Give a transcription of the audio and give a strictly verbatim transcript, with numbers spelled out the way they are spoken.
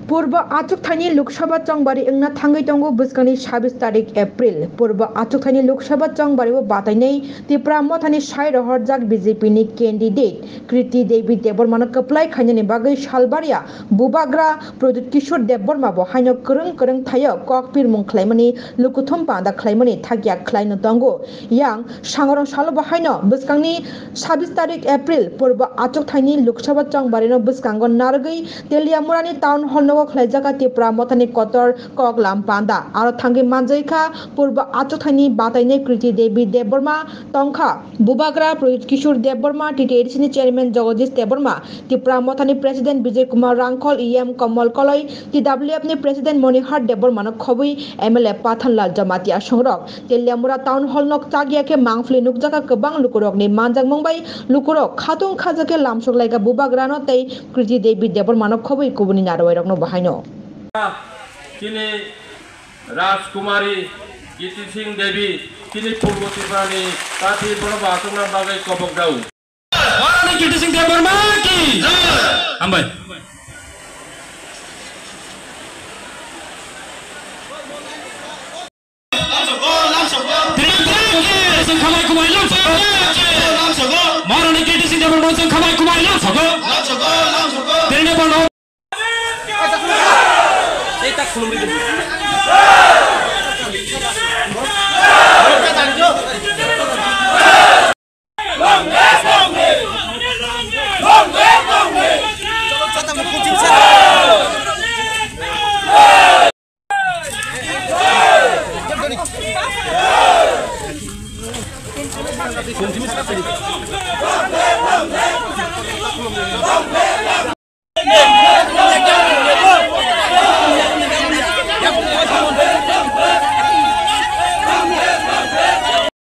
Purbo achukthani Lok Sabha chongbari wngna thangwi tongo bwskangni sabis tarik April. Purbo achukthani Lok Sabha chongbari o batainai Tipra Mothani sai rohorjak B J P ni candidate Kriti Devi Debbarmano kwplai khainani bagwi salbaria bubagra Pradyut Kishore Debbarma bo haino kwrwng kwrwng thaio kok pirmung khlaimani lukuthum panda khlaimani thakya khlaino tongo. Yang sangrong salo bo haino bwskangni sabis tarik April purbo achukthani Lok Sabha chongbarino bwskango narwgwi Teliamurani town hall nogo khlaijak Tipra Mothani kotor kok lam panda. Aro thangwi manjai kha purbo achukthani batainai Kriti Devi Debbarma tongkha. Bubagra Pradyut Kishore Debbarma, T T A D C ni chairman Jagadish Debbarma, Tipra Mothani president Bijay Kumar Rangkhol, E M Komol Koloi, T W F ni president Monihar Debbarmano khobwi M L A Pathanlal Jamatia songrok. Teliamura town hall nok chakya khe mangphli nukjakha kwbang lukurokni manjakmung bai lukurok khatung khajakhe lamsok laika bubagrano tei Kriti Devi Debbarmano khobwi kubuni narwuirokno bo haino. Chini Rajkumari Kriti Singh Devi, chini Purbo Tripurani Tathi bono bo achukna bagwi kobok dao. Bharani Kriti Singh Debbarma ki. Hambai. Tini Debbarma ki. Sing khamai kumai lamsogo. Bharani Kriti Singh Debbarma sing khamai kumai lamsogo. Tini Debbarma. Tei tak khulumri.